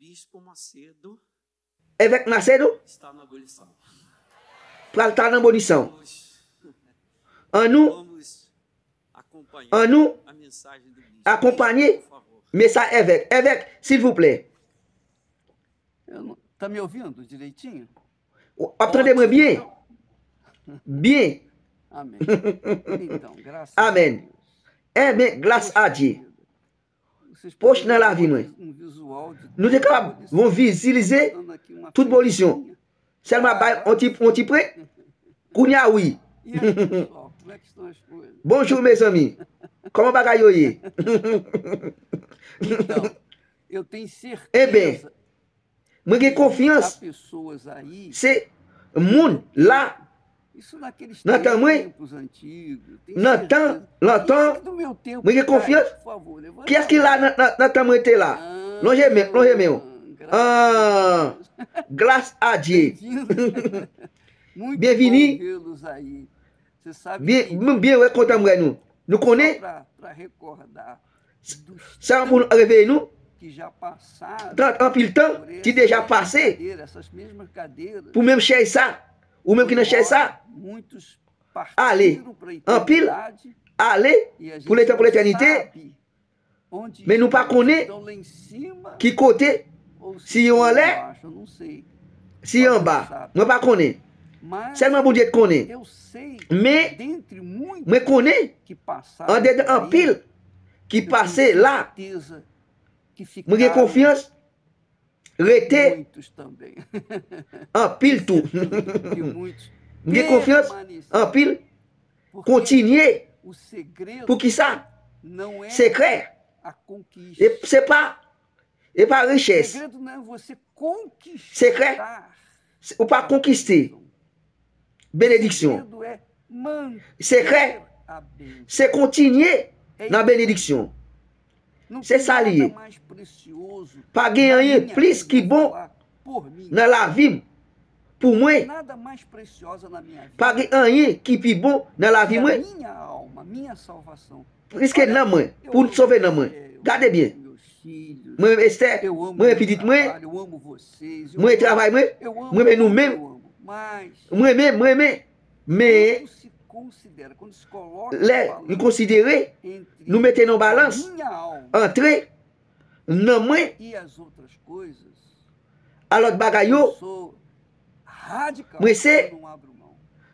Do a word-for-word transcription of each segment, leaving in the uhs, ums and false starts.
Bispo Macedo Evèk Macedo está na abolição. Pral ta nan bonisan. Vamos, ann nou, vamos acompanhar ann nou a mensagem do bispo. Akonpanye, por favor, mesaj evèk. Evèk, silvouplè. Tá me ouvindo direitinho? W ap tande mwen byen? Byen. Amém. Então, graças a Deus. Amèn. Enben, gras a Dye. Pwoch nan lavi mwen. Nou te kapab yon vizilize tout bolisyon. Sèlman bay yon ti, yon ti pre. Kounye a, wi. Bonjou, mezanmi. Kòman bagay yo ye? Enben, mwen gen konfyans se moun la nan tan mwen, nan tan lontan, mwen gen konfyans. Kiyès ki la nan, nan, nan tan mwen te la? Lonje men, lonje men w. Ah, gras a Dye. Byenvini. Byen, mwen byen wè, kontan m wè nou. Nou konnen, sa pou nou reveye nou. Tan, anpil tan ki deja pase pou menm chèz sa. Ou menm ki nan chèz sa, ale. Anpil ale pou letan, pou letènite. Men nou pa konnen ki kote, si yo anlè, si yo anba. Mwen pa konnen. Sèlman Bondye k konnen. Men mwen konnen, andedan anpil ki pase la, mwen gen konfyans rete anpil tou. M gen konfyans anpil kontinye. Poukisa? Sekrè. E se pa, e pa richès. Sekrè. Ou pa konkiste benediksyon. Sekrè, se kontinye nan benediksyon. Se sa li ye. Pa gen anyen plis ki bon nan lavi m pou mwen. Pa gen anyen ki pi bon nan lavi mwen. Piske nanm mwen, pou sove nanm mwen. Gade byen. Mwen renmen Estè, mwen renmen pitit mwen, mwen renmen travay mwen, mwen renmen nou menm. Mwen renmen, mwen renmen. Men, lè nou konsidere, nou mete nan balans antre nanm mwen a lòt bagay yo, mwen se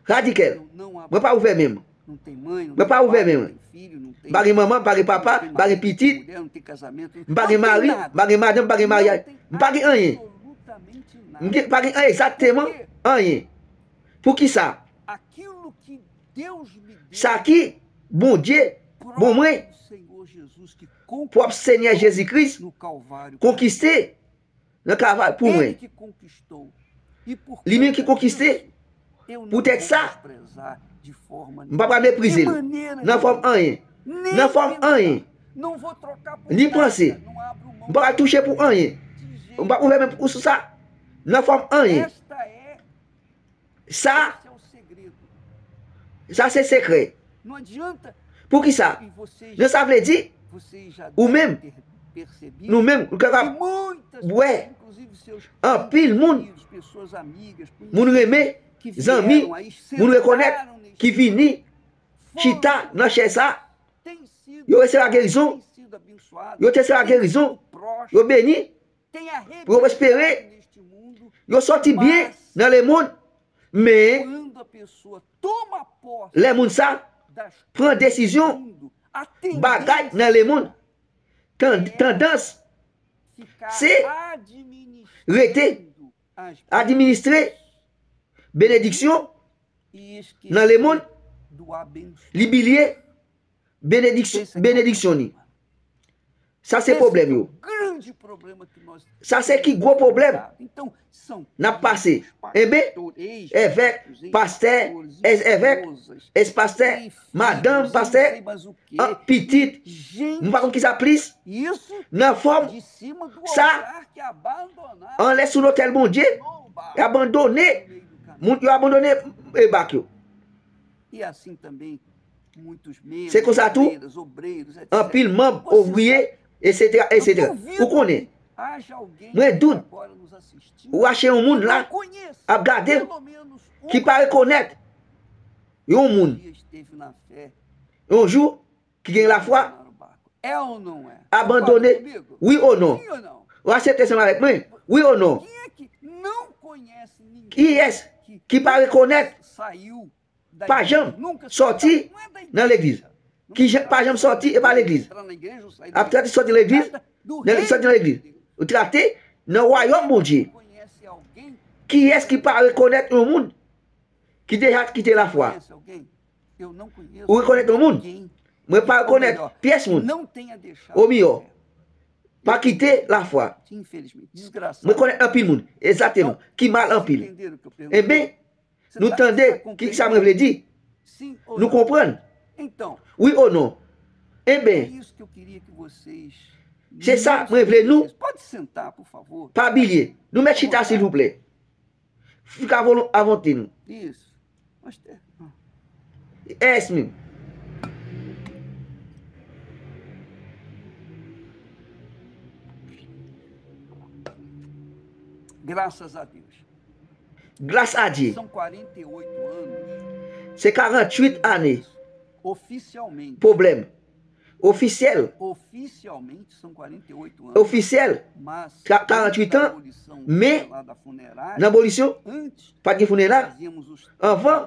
radikèl. Mwen pa ouvè men m. Mwen pa ouvè men mwen. M pa gen manman, m pa gen papa, m pa gen pitit. M pa gen mari, m pa gen madanm, m pa gen maryaj. M pa gen anyen. M gen, pa gen anyen, egzakteman anyen. Poukisa? Sa ki Bondye ban mwen, pwòp Senyè Jezi Kris konkiste nan Kalvari pou mwen. Li menm ki konkiste. Poutèt sa, m pa pral meprize l nan fòm anyen. Nan fòm anyen. Ni panse. M pa pral touche pou anyen. M pa ouvè men pou sou sa. Nan fòm anyen. Sa, sa se sekrè. Poukisa? Nan sa vle di, ou menm, nou menm, nou kapab wè anpil moun, moun renmen, zanmi, moun rekonèt, ki vini chita nan chè sa. Yo resevwa gerizon. Yo te resevwa gerizon. Yo beni. Pou yo espere yo sòti byen nan lemonn. Men, lè moun sa pran desizyon, bagay nan lemonn, tan-, tandans, se rete administre benediksyon nan lemonn, li bliye benediksyon, benediksyon ni. Sa se pwoblèm yo. Sa se ki gwo pwoblèm n ap pase. Enben, evèk, pastè, es-, evèk, es-pastè, madanm pastè, an, pitit, m pa konn kisa plis, nan fòm sa, anlè sou lotèl Bondye, abandone, moun yo abandone e bak yo. Se konsa tou, anpil manm, ouvriye, etsetera, etsetera. Ou konnen, Mwen dout. Ou achte yon moun la ap gade ki pa rekonèt yon moun yon jou ki gen lafwa abandone, wi o non? Ou aksepte ansanm avèk mwen, wi o non? Kiyès ki pa rekonèt, pa janm sòti nan legliz? Ki jan, pa janm sòti e pa legliz? Ap tante sòti legliz, nan sòti nan legliz. Ou tante nan wayòm Bondye. Kiyès ki pa rekonèt yon moun ki deja kite lafwa? Ou rekonèt yon moun? Mwen pa rekonèt pyès moun. Omiyò, pa kite lafwa. Mwen konèt anpil moun, egzakteman, ki mal anpil. Enben, nou tande ki sa mwen vle di? Nou konprann? Wi o non? Enben, se sa mwen vle nou. Pa bliye, nou mèt chita silvouplè. Fika volon avante nou. Yes, men. Graças a Deus. Gras a Dye. São quarenta e oito anos. Se karanntuit ane. Oficialmente. Pwoblèm. Ofisyèl. Oficialmente são quarenta e oito anos. Ofisyèl. Mas karanntuit an. Men nan abolisyon, pa t gen funeral. Anvan,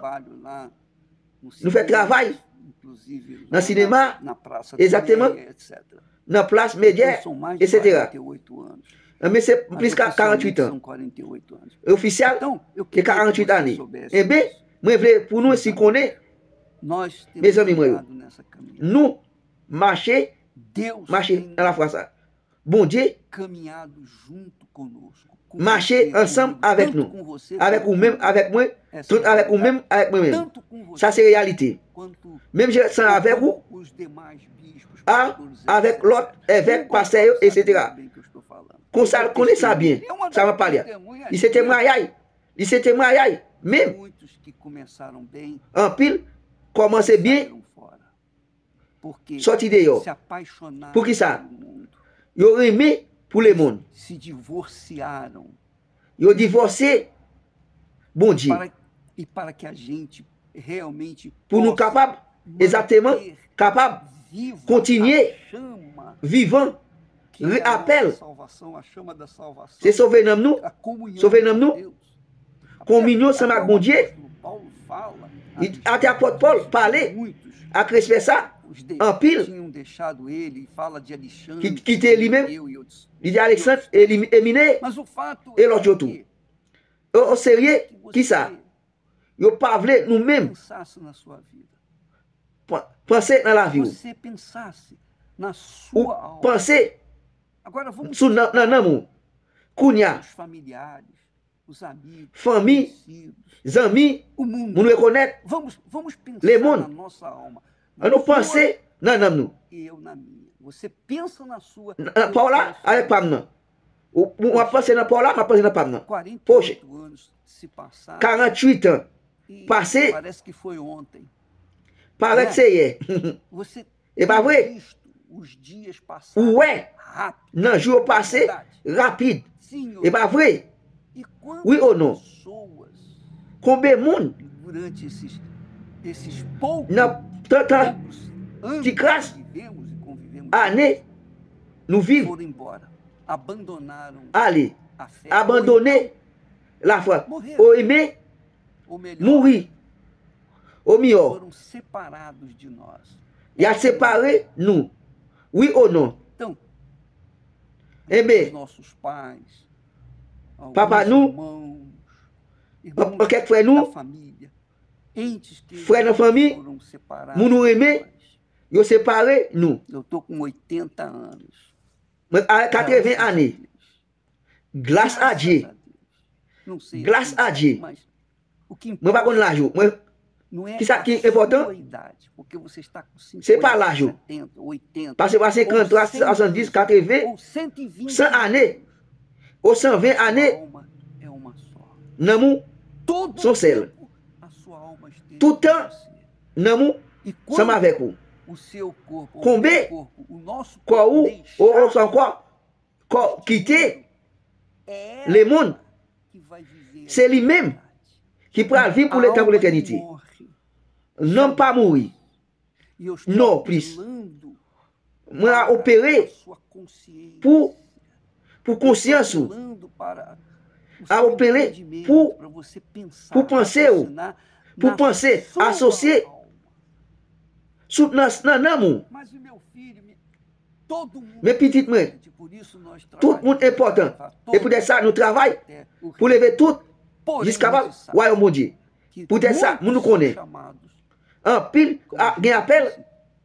nou fè travay nan sinema, egzakteman, nan plas Medyè, etsetera. Men se plis ka karanntuit an. Ofisyèl, se karanntuit ane. Enben, mwen vle pou nou si konnen, mezanmi mwen yo, nou mache, mache nan lafwa sa. Bondye mache ansanm avèk nou, avèk ou menm, avèk mwen, tout avèk ou menm, avèk mwen menm. Sa se reyalite. Menm jan ansanm avèk ou, a, avèk lòt evèk, pastè yo, etsetera. Konsa l konnen sa byen, sa m ap pale a. Li se temwayay. Li se temwayay menm. Anpil kòmanse byen, sòti deyò. Poukisa? Yo renmen pou lemonn. Yo divòse Bondye. Pou nou kapab, egzakteman, kapab kontinye vivan, rapèl. Se sove nanm nou, sove nanm nou. Kominyon ansanm ak Bondye. Li, ate apòt Pòl pale ak respè sa, anpil ki kite li menm. Li di Aleksann, Emine, e lòt yo tou. O, o serye, kisa? Yo pa vle nou menm. Panse nan lavi w. Ou panse sou nan, nan nanm ou. Kounye a, fanmi, zanmi, moun rekonèt, lemonn. Ann nou panse nan nanm nou. Nan pa w la avèk pa m nan. Ou, ou, w ap panse nan pa w la, m ap panse nan pa m nan. Poche. Karanntuit an pase. Parèt se yè. E pa vre? Ou wè nan jou yo pase rapid. E pa vre? Wi o non? Konbe moun nan tan, tan ti kras ane nou viv ale, abandone lafwa, o, enben mouri. Omiyò, y a separe nou. Wi o non? Enben, papa nou, an, an kèk frè nou, frè nan fanmi, moun nou renmen, yo separe nou. Mwen a katreven ane. Gras a Dye. Gras a Dye. Mwen pa konn laj ou. Mwen, kisa ki enpòtan? Se pa laj ou. Pase pa senkant, swasanndis, katreven, san ane, o san ven ane, nanm ou se yon sèl. Toutan, nanm ou sanm avèk ou. Konbe kò ou, o, o, ankò, kò kite lemonn, se li menm ki pral viv pou letan, pou letènite. Nanm pa mouri. Non plis. Mwen a opere pou, pou konsyans ou. A opere pou, pou panse ou. Pou panse asosye sou nan, nan nanm ou. Men pitit mwen, tout moun enpòtan. E poutèt sa, nou travay pou leve tout jiska wayòm Bondye. Poutèt sa, moun nou konnen. Anpil a, gen apèl,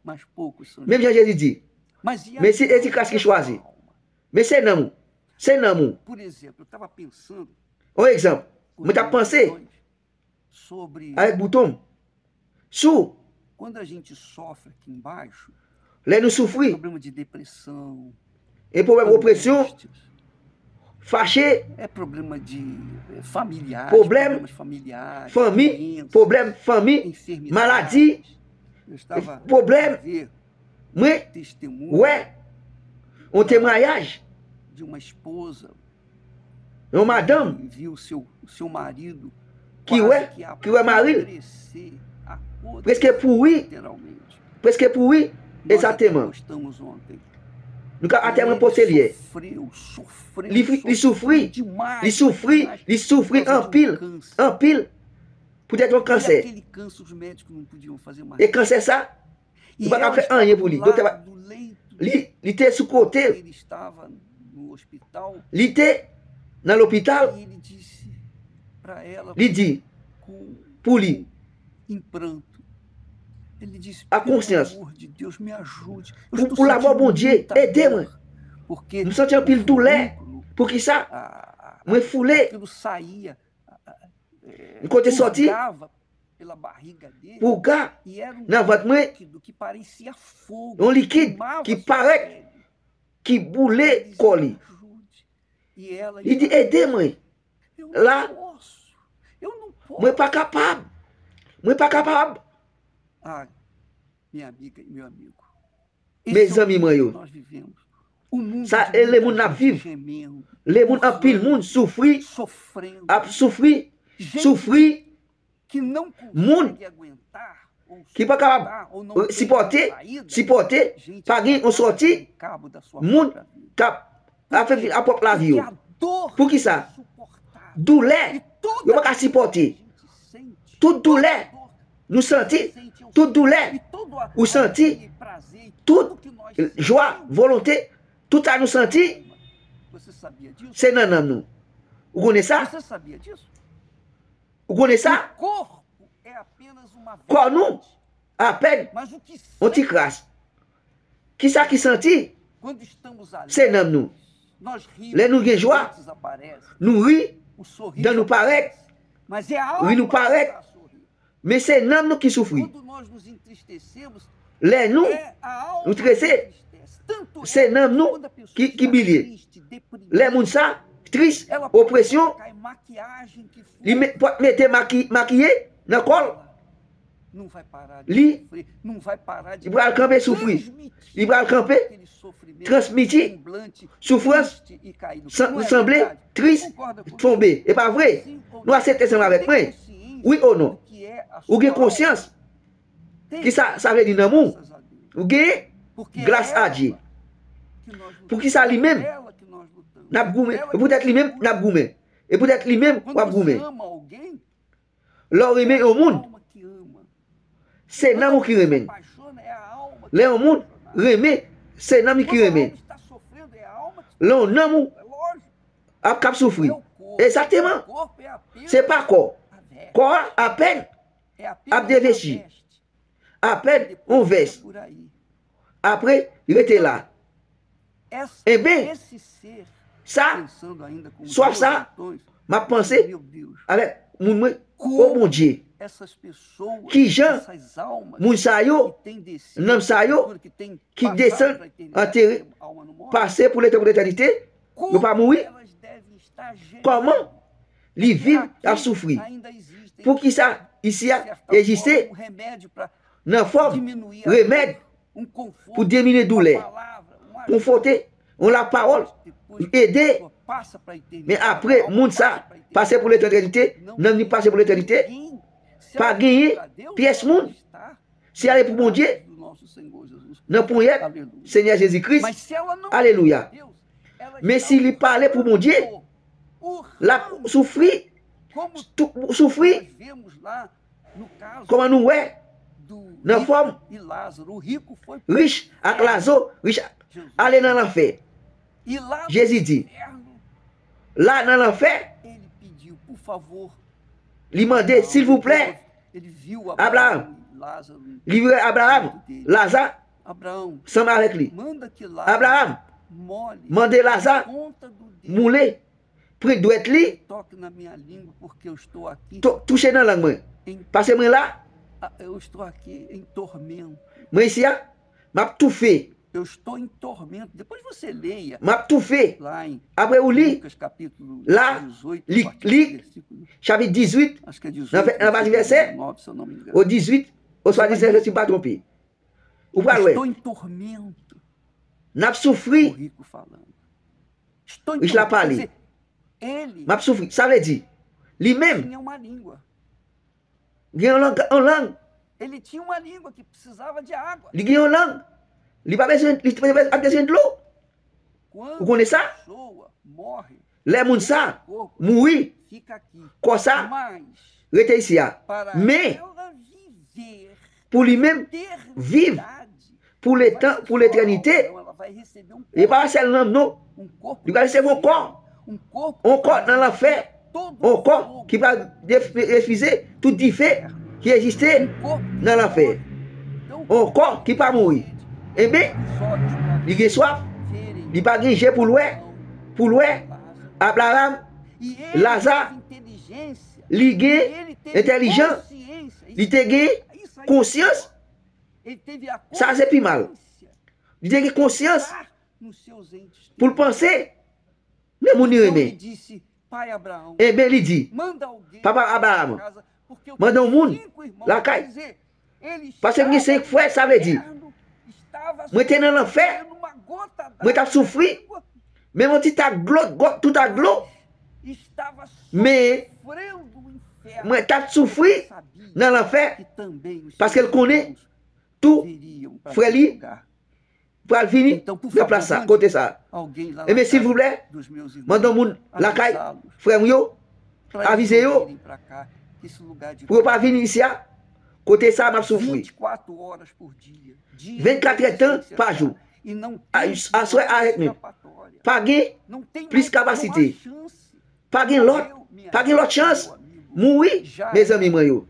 menm jan Jezi di. Men se Jezi Kras ki chwazi. Men se nanm ou. Se nanm ou. Yon egzanp, mwen t ap panse avèk bouton m sou lè nou soufri, e pwoblèm opresyon, fache, pwoblèm fanmi, pwoblèm fanmi, maladi, pwoblèm. Mwen wè yon temwayaj yon madanm ki wè, ki wè mari l prèske pouri, prèske pouri, egzakteman. Nou ka atè mwen pote l yè. Li, li soufri, li soufri, li soufri anpil, anpil, poutèt yon kansè. E kansè sa, ou pa ka fè anyen pou li. Doktè pa, li, li te sou kote l. Li te nan lopital. Li di pou li, ak konsyans, pou, pou lanmò Bondye, ede mwen. M santi anpil doulè. Poukisa? Mwen foule. Li kote sòti pou ga nan vant mwen, yon likid ki parèt, ki boule kò li. Li di, ede mwen. La, mwen pa kapab. Mwen pa kapab. Mezanmi mwen yo, sa e lemonn n ap viv. Lemonn, anpil moun soufri, ap soufri, soufri. Moun ki pa kapab sipòte, sipòte, pa gen yon sòti. Moun k ap afebli a pwòp lavi yo. Poukisa? Doulè yo pa ka sipòte. Tout doulè nou santi, tout doulè ou santi, tout jwa, volonte, tout sa nou santi, se nan nanm nou. Ou konnen sa? Ou konnen sa? Kò nou apèn yon ti kras. Kisa ki santi? Se nanm nou. Lè nou gen jwa, nou ri, dan nou parèt. Ri nou parèt. Men se nanm nou ki soufri. Lè nou, nou trese, se nanm nou ki, ki bilye. Lè moun sa tris, opresyon, li me-, pòt mete maki-, makiye nan kò l. Li, li pral kanpe soufri. Li pral kanpe transmiti soufrans, san-, sanble, tris, tonbe. E pa vre? Nou aksepte sanm avèk mwen? Wi o non? Ou gen konsyans ki sa, sa vle di nanm ou? Ou gen glas a Dye. Poukisa li menm n ap goumen? E poutèt li menm n ap goumen. E poutèt li menm w ap goumen. Lè w renmen yon moun, se nanm ou ki renmen l. Lè yon moun renmen, se nanm li ki renmen. Lè yon nanm ou ap, k ap soufri. Egzakteman. Se pa kò. Kò a apèn ap devesi. Apèn yon vès. Apre, rete la. Enben, sa, swaf sa, m ap panse avèk moun mwen, o Bondye, kijan moun sa yo, nanm sa yo, ki desann antere, pase pou letan, pou letènite, yo pa mouri? Kòman li viv, y ap soufri? Poukisa isi a egziste nan fòm remèd pou diminye doulè, konfòte yon lapawòl, ede. Men apre, moun sa pase pou letènite, nanm li pase pou letènite, pa genyen pyès moun si ale pou Bondye nan ponyèt Senyè Jezi Kris. Alelouya. Men si li pale pou Bondye, l ap soufri, tou- soufri. Kòman nou wè nan fòm rich ak Lazo, rich ale nan lanfè. Jezi di, la nan lanfè, li mande, silvouplè, Abraram, li vire Abraram, Laza, sanm avèk li. Abraram, mande Laza, moule, pran dwèt li, tou- touche nan lang mwen. Paske mwen la, mwen isi a, m ap toufe. M ap toufe. Apre ou li, la, li, li, chapit dizuit, nan fè- nan pati vèsè, o dizuit, oswa diznèf, si m pa twonpe. Ou pral wè. N ap soufri. Rich la pale. M ap soufri. Sa vle di, li menm, gen yon lang, yon lang. Li gen yon lang. Li pa bezwen, li pa bezwen dlo. Ou konnen sa? Lè moun sa mouri, kò sa rete isi a. Men, pou li menm, viv pou letan, pou letènite. E pa sèl nanm non. Li pral resevwa yon kò. Yon kò nan lanfè. Yon kò ki pral def- refize tout dife ki egziste nan lanfè. Yon kò ki pa mouri. Enben, li gen swaf. Li pa gen je pou l wè. Pou l wè. Abraram, Laza, li gen entèlijans. Li te gen konsyans. Sa se pi mal. Li te gen konsyans pou l panse nan moun li renmen. Enben, li di, papa Abraram, mande yon moun lakay. Paske m gen senk frè, sa vle di, mwen te nan lanfè, mwen t ap soufri, menm yon ti tak dlo, gwo- tou tak dlo. Men, mwen t ap soufri nan lanfè, paske l konnen tou frè li pral vini nan plas sa, kote sa. Enben, silvouplè, mande yon moun lakay, frè m yo, avize yo, pou yo pa vini isi a, kote sa m ap soufri. Vennkat èdtan pa jou. Aswè avèk nou. Pa gen plis kapasite. Pa gen lòt, pa gen lòt chans. Mouri, mezanmi mwen yo.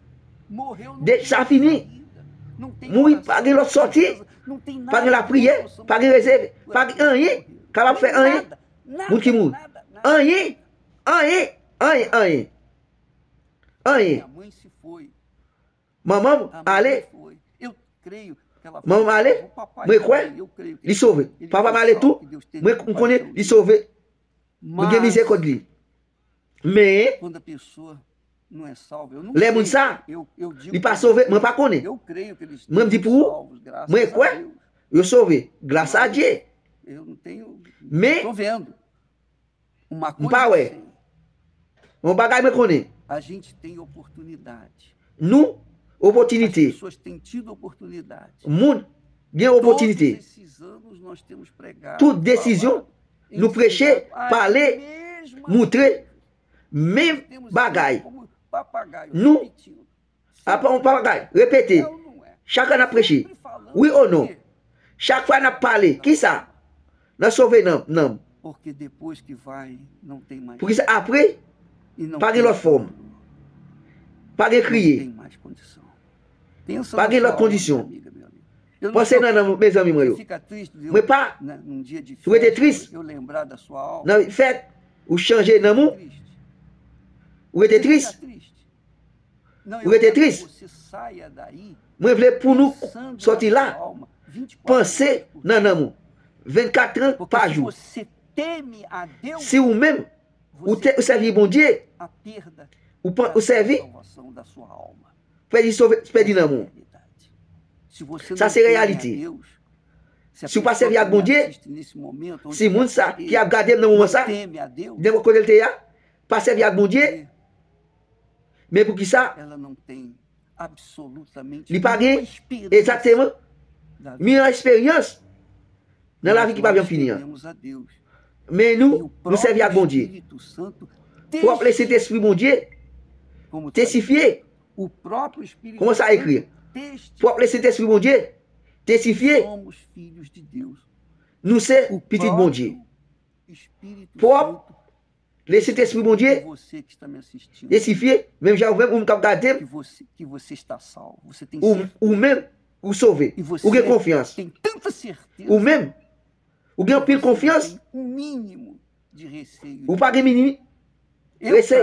De, sa fini. Mouri, pa gen lòt sòti. Pa gen lapriyè, pa gen rezève, pa gen anyen kapab fè anyen. Moun ki mouri. Anyen, anyen, anyen, anyen. Anyen. Manman m ale. Manman m ale, mwen kwè li sove. Papa m ale tou, mwen, m konnen li sove. Mwen gen mizerikòd li. Men, lè moun sa, li pa sove, mwen pa konnen. Mwen, m di pou ou, mwen kwè yo sove, gras a Dye. Men, m pa wè. Yon bagay mwen konnen. Nou, opòtinite. Moun gen opòtinite. Tout desizyon, nou preche, pale, moutre menm bagay. Nou, apa yon papagay, repete. Chak fwa n ap preche, wi o non. Chak fwa n ap pale, kisa? N ap sove nanm, nanm. Poukisa apre, pa gen lòt fòm. Pa gen kriye. Pa gen lòt kondisyon. Panse nan nanm, mezanmi mwen yo. Mwen pa, ou rete tris. Nan fèt, ou chanje nanm ou. Ou rete tris. Ou rete tris. Mwen vle pou nou sòti la. Panse nan nanm ou. Vennkat tan pa jou. Si ou menm, ou te, ou sèvi Bondye, ou, ou sèvi, pèdi sove, pèdi nanm ou. Sa se reyalite. Si w pa sèvi ak Bondye, si moun sa ki ap gade m nan moman sa, nenpòt kote l te ye a, pa sèvi ak Bondye, men poukisa li pa gen egzakteman mil an esperyans nan lavi ki p ap janm fini an? Men nou, nou sèvi ak Bondye. Pwòp Lesentespri Bondye testifye. Kòman sa ekri? Pwòp Lesentespri Bondye testifye. Nou se pitit Bondye. Pwòp Lesentespri Bondye testifye, menm jan ou menm, ou menm k ap gade m, ou, ou menm, ou sove, ou gen konfyans. Ou menm, ou gen anpil konfyans. Ou pa gen minimum rese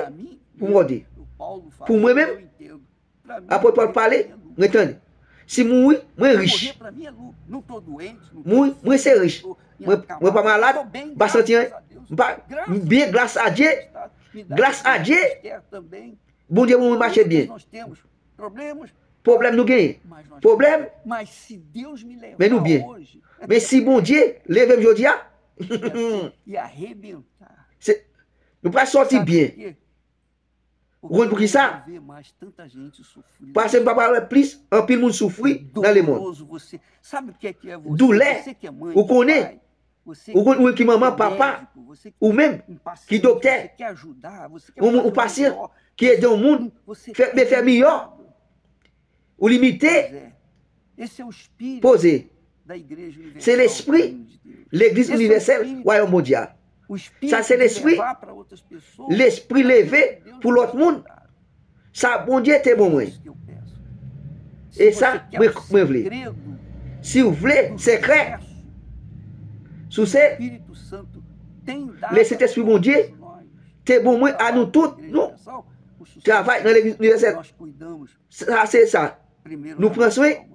pou mòde. Pou mwen menm, apot Pòl pale, mwen tande. Si m mouri, mwen rich. Mouri, mwen se rich. Mwen, mwen pa malad, m pa santi anyen. M pa, m byen, gras a Dye. Gras a Dye, Bondye ban mwen mache byen. Pwoblèm nou genyen. Pwoblèm, men nou byen. Men si Bondye leve m jodi a, se, nou pral sòti byen. Ou konn poukisa? Paske m pa pral wè plis anpil moun soufri nan lemonn. Doulè, ou konnen, ou konn, ou ki manman, papa, ou menm ki doktè, ou, ou pasyan ki ede yon moun fè, fè miyò. Ou limite. Poze. Se lespri legliz inivèsèl Wayòm Bondye a. Sa se lespri, lespri leve pou lòt moun. Sa Bondye te ban mwen. E sa mwen, mwen vle. Si w vle, sekrè, sou se, Lesentespri Bondye te ban mwen a nou tout, nou travay nan legliz inivèsèl. Sa se sa. Nou pran swen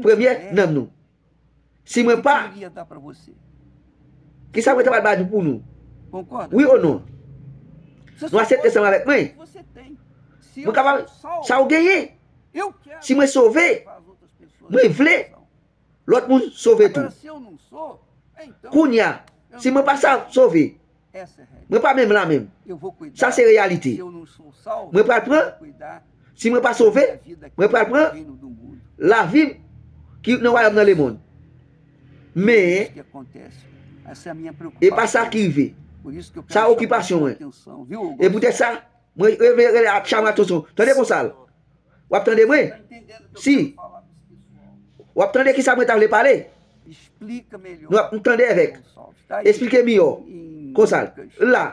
premye nanm nou. Si mwen pa, kisa mwen ta pral ba nou pou nou? Wi o non? Nou aksepte ansanm avèk mwen. Mwen kapab, sa ou genyen. Si mwen sove, mwen vle lòt moun sove tou. Kounye a, si mwen pa sa sove, mwen pa menm la menm. Sa se reyalite. Mwen pral pran, si mwen pa sove, mwen pral pran lavi m ki nan wayòm nan lemonn. Men, e pa sa ki rive. Sa okipasyon mwen. E poutèt sa, mwen rele, rele a, chame atansyon. Tande konsa l. W ap tande mwen? Si. W ap tande kisa mwen ta vle pale? Nou ap tande avèk. Esplike miyò. Konsa l. La.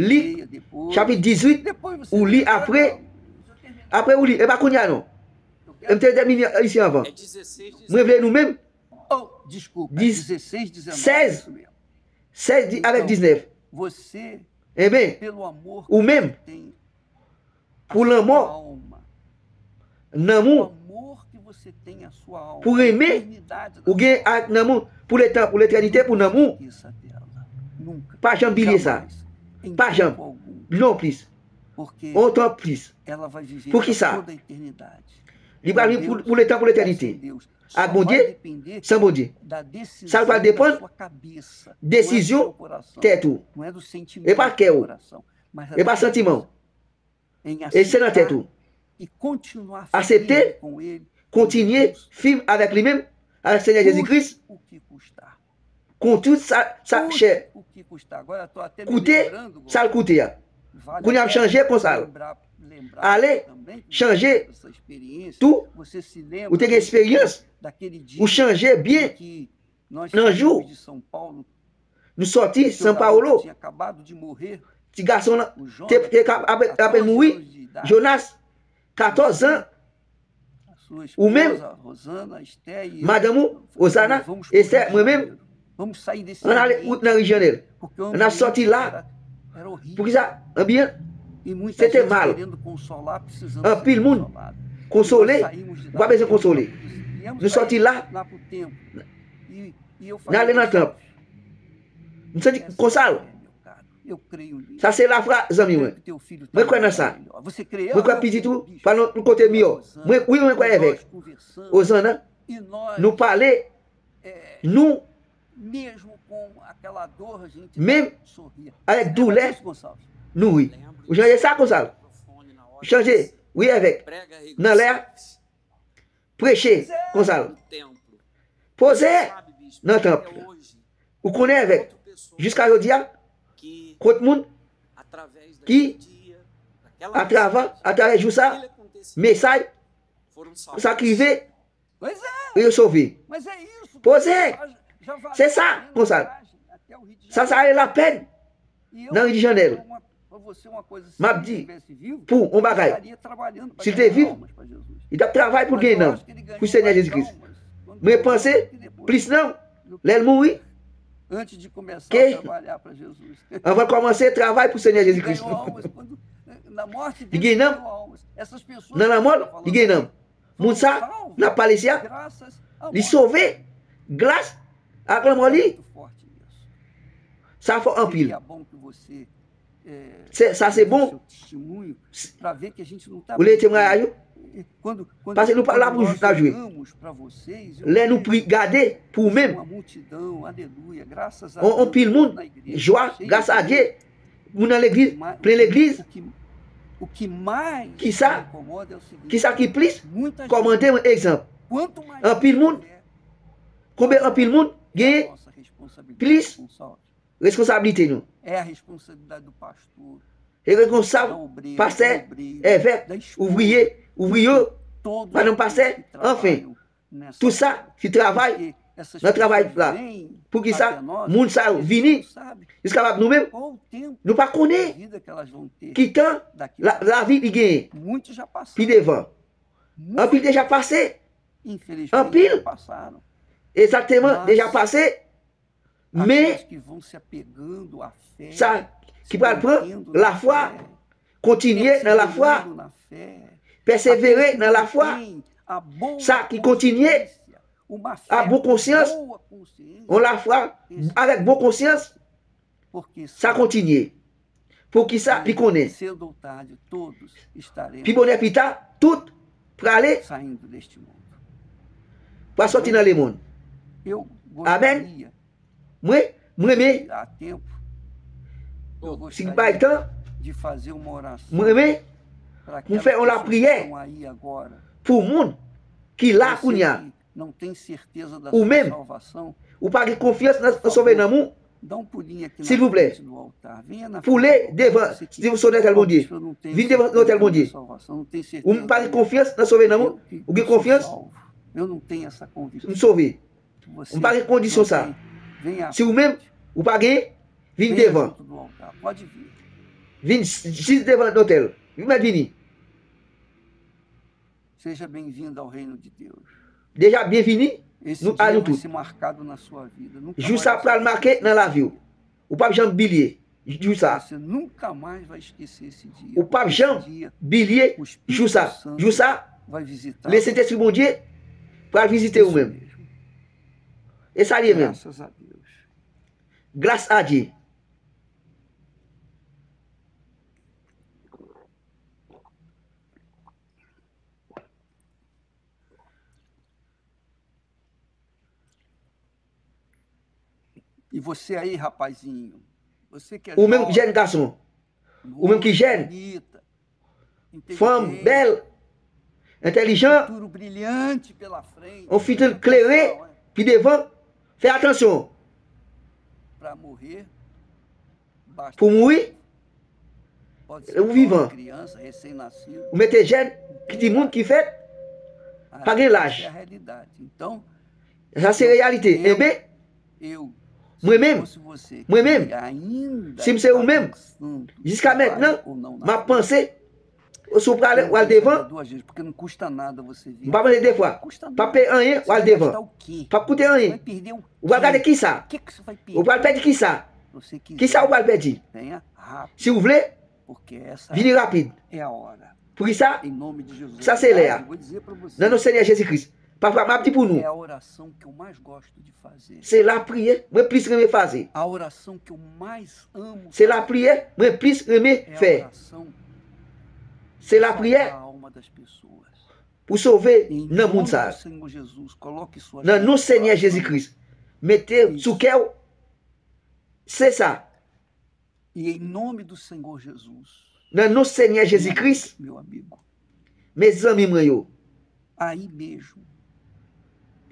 Li, chapit dizuit, ou li apre. Apre ou li. E pa kounye a non. M te tèmine isi anvan. Mwen vle nou menm. Dis, sèz. Sèz di, avèk diznèf. Enben, ou menm, pou lanmò, nanm ou, pou renmen, ou gen ak nanm ou, pou letan, pou letènite, pou nanm ou. Pa janm bliye sa. Pa janm. Non plis. Ontan plis. Poukisa? Li pral viv pou, pou letan, pou letènite. Ak Bondye, san Bondye. Sa pral depann desizyon tèt ou. E pa kè ou. E pa santiman ou. E se nan tèt ou. Aksepte, kontinye, fim avèk li menm, avèk Senyè Jezi Kris. Konn tout sa, sa chè. Koute sa l koute a. Kounye a ap chanje konsa l. Ale, chanje tou. Ou te gen esperyans. Ou chanje byen. Nan jou nou sòti São Paulo, ti gason lan te, te ka, apèn, apèn mouri, Jonas, katòz zan, ou menm, madanm ou, Rosana, Esther, mwen menm, ann ale wout nan Rio de Janeiro. Ann ap sòti la. Poukisa? Anbyen, se te mal. Anpil moun konsole, ou pa bezwen konsole. Nou sòti la, n ale nan tanp. M santi konsa. Sa se lafwa, zanmi mwen. Mwen kwè nan sa. Mwen kwè pitit ou pral nan yon kote miyò. Mwen, wi, mwen kwè avèk Ozanna. Nou pale Nou, menm avèk doulè, nou ri. Ou chanje sa, Gonzalo? Chanje, wi, avèk. Nan lè a, preche, Gonzalo. Poze nan tanp. Ou konnen avèk. Jiska jodi a, kot moun ki, atrava, atravè jou sa, mesaj, sa k rive, yo sove. Poze. Se sa, Gonzalo. Sa, sa ale lapèn nan Rio de Janeiro. M ap di pou yon bagay. Si l te viv, li t ap travay pou l gen nanm pou Senyè Jezikri. Mwen panse plis nanm lè l mouri ke anvan l kòmanse travay pou Senyè Jezikri. Li gen nanm. Nan lanmò l, li gen nanm. Moun sa, n ap pale isi a, li sove gras ak lanmò li. Sa fò anpil. Se, sa se bon. Ou li temwayaj ou. Paske nou pa la pou n ap jwe. Lè nou pri, gade pou ou menm. On, on pil moun, jwa, gras a Dye, moun nan legliz, plen legliz. Kisa, kisa ki plis kòmande mwen egzanp? Anpil moun, konbyen anpil moun genyen plis responsablite nou? E responsab pastè, evèk, ouvriye, ouvriye, madanm pastè, anfen, tout sa ki travay nan travay la. Poukisa moun sa yo vini jiska nou menm? Nou pa konnen ki tan la, lavi li genyen pi devan. Anpil deja pase. Anpil. Egzakteman, deja pase. Men sa ki pral pran lafwa, kontinye nan lafwa, pèsevere nan lafwa, sa ki kontinye a bon konsyans, yon lafwa avèk bon konsyans, sa kontinye. Poukisa? Li konnen pi bonè pi ta, tout prale, pral sòti nan lemonn. Amèn. Mwen, mwen renmen, si m bay tan, mwen renmen pou m fè yon lapriyè pou moun ki la kounye a. Ou menm, ou pa gen konfyans nan, nan sove nanm ou? Silvouplè, poule devan, si ou se yon otèl Bondye, vin devan otèl Bondye. Ou pa gen konfyans nan sove nanm ou? Ou gen konfyans? M sove. M pa gen kondisyon sa. Si ou menm, ou pa gen, vin devan. Vin jis devan lotèl. Ou mèt vini. Seja bem-vindo ao reino de Deus. Deja byenvini a nou tout. Jou sa pral make nan lavi w. Ou p ap janm bliye jou sa. Ou p ap janm bliye jou sa. Jou sa, Lesentespri Bondye pral vizite ou menm. E sa l ye menm. Gras a Dye. E você aí, rapazinho, você que é jovem, bonita, inteligente, tudo brilhante pela frente. Ou menm jèn gason, ou menm ki jèn, fanm bèl, entèlijan, yon fitil klere pi devan, fè atansyon. Pou mouri, ou vivan. Ou mete jèn, ki timoun ki fèt, pa gen laj. Sa se reyalite. Enben, mwen menm, mwen menm, si m se ou menm, jiska mentnan, m ap panse, si w prale, w al devan, m pa panse de fwa. Pa peye anyen, w al devan. Pa koute anyen. Ou pral gade kisa? Ou pral pèdi kisa? Kisa ou pral pèdi? Si w vle, vini rapid. Poukisa? Sa se lè a. Nan non Senyè Jezi Kris. Papa, m ap di pou nou. Se lapriyè mwen plis renmen faze. Se lapriyè mwen plis renmen fè. Se lapriyè pou sove nan moun sa. Nan non Senyè Jezi Kris. Mete sou kè w. Se sa. Nan non Senyè Jezi Kris. Mezanmi mwen yo.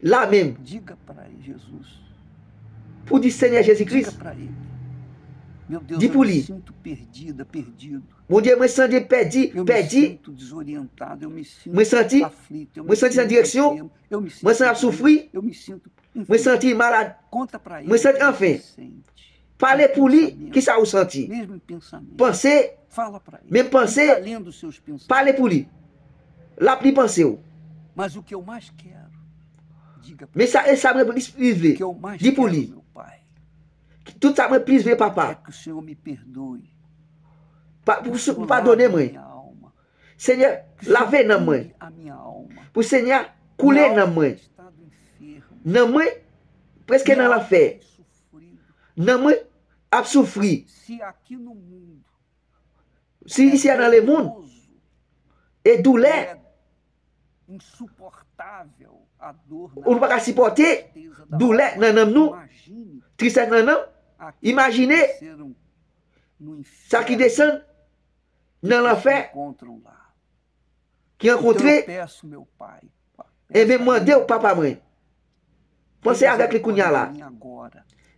La menm. Pou di Senyè Jezi Kris. Di pou li. Bondye, mwen santi pèdi, pèdi. Mwen santi, mwen santi san direksyon. Mwen santi ap soufri. Mwen santi malad. Mwen santi anfen. Pale pou li, kisa ou santi? Panse, menm panse, pale pou li. L ap li panse w. Men sa, e sa mwen plis, plis vle. Di pou li. Tout sa mwen plis vle, papa. Pa, pou, pou padone mwen. Senyè, lave nanm mwen. Pou Senyè koule nanm mwen. Nanm mwen preske nan lanfè. Nanm mwen ap soufri. Si isi a nan lemonn, e doulè, ou pa ka sipòte doulè nan nanm nou, tristès nan nanm, imajine sa ki desann nan lanfè, ki rankontre, ebyen, mande w, papa mwen. Panse avèk li kounye a la.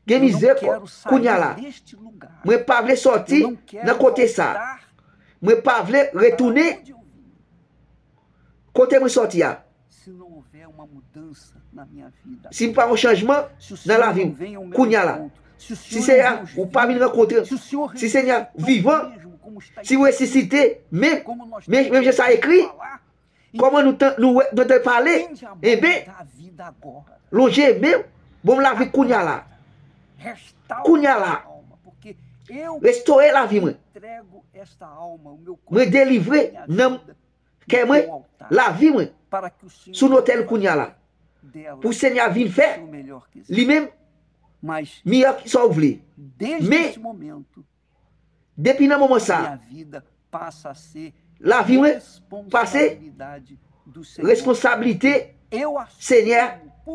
Gen mizè kounye a la. Mwen pa vle sòti nan kote sa. Mwen pa vle retounen kote mwen sòti a. Si m pa yon chanjman nan lavi m kounye a la, si Senyè ou pa vin rankontre m, si Senyè vivan, si w resisite, men, men, menm jan sa ekri, kòman nou tan, nou wè, nou te pale, enben, lonje men w, ban m lavi kounye a la. Kounye a la, restore lavi mwen. Mwen delivre nanm kè mwen, lavi mwen, sou notèl kounye a la. Pou Senyè a vin fè li menm miyò ki sa w vle. Men, depi nan moman sa, lavi mwen pase responsablite Senyè,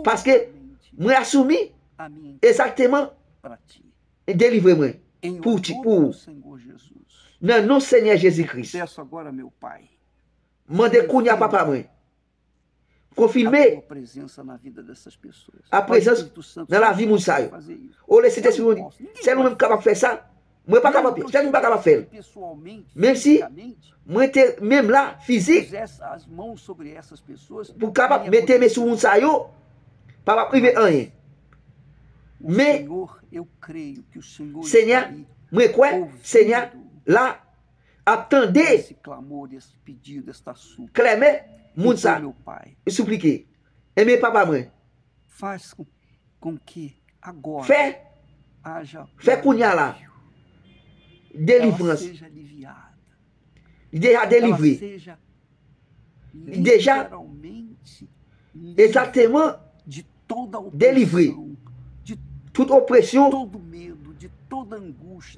paske mwen asumi egzakteman, delivre mwen pou, pou ou. Nan non Senyè Jezi Kris. Mande kounye a, papa mwen. Konfime aprezans nan lavi moun sa yo. O le Sentespri, mwen di, sèl ou menm kapab fè sa. Mwen pa kapab fè l. Sèl ou pa kapab fè l. Menm si mwen te menm la, fizik, pou kapab mete men sou moun sa yo, pa p ap rive anyen. Men, Senyè, mwen kwè, Senyè, la, ap tande klèmen moun sa, e souplike. Enben, papa mwen, fè, fè kounye a la, delivrans. Li deja delivre. Li deja egzakteman delivre. Tout opresyon,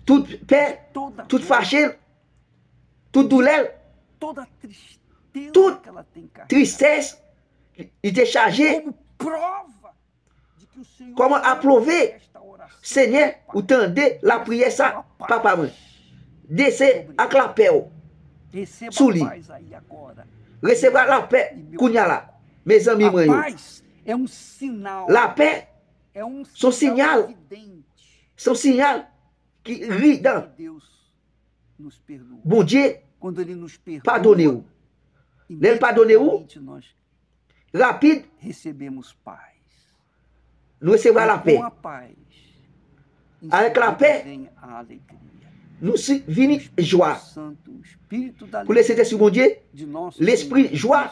tout pè, tout fache, tout doulè, tout tristès, li te chaje. Kòman apwouve, Senyè, ou tande lapriyè sa, papa mwen. Dese ak lapè w sou li. Resevwa lapè kounye a la, mezanmi mwen yo. Lapè se yon siyal. Se yon siyal ki evidan. Bondye padone w. Lè l padone w, rapid, nou resevwa lapè. Avèk lapè, nou si, vini jwa. Pou Lesentespri Bondye, Lespri jwa,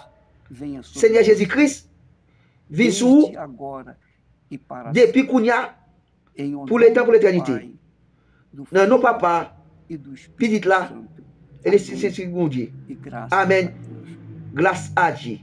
Senyè Jezi Kris, vin sou ou depi kounye a, pou letan, pou letènite. Nan non Papa, Pitit la, e Lespri Sen Bondye. Amèn. Gras a Dye.